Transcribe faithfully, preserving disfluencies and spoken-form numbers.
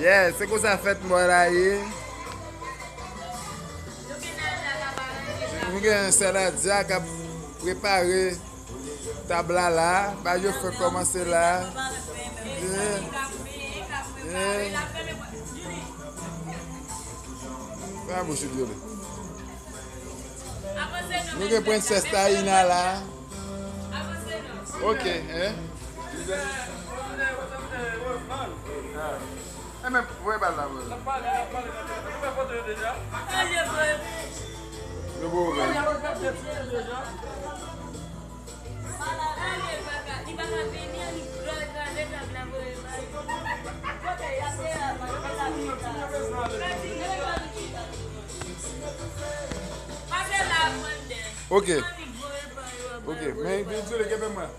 Yeah, se konsa fèt mwen la ye. Nou gen sè Nadia k ap prepare tab la la. Bagay yo fèk kòmanse la. Yeah. Yeah. Fè bouch ou, Juli. Nou gen Prensès Taina la. Ok, hein? E men, voye bal la, voye. Yo bo, voye. Ok. Ok, men vin sou li, kenbe mwen.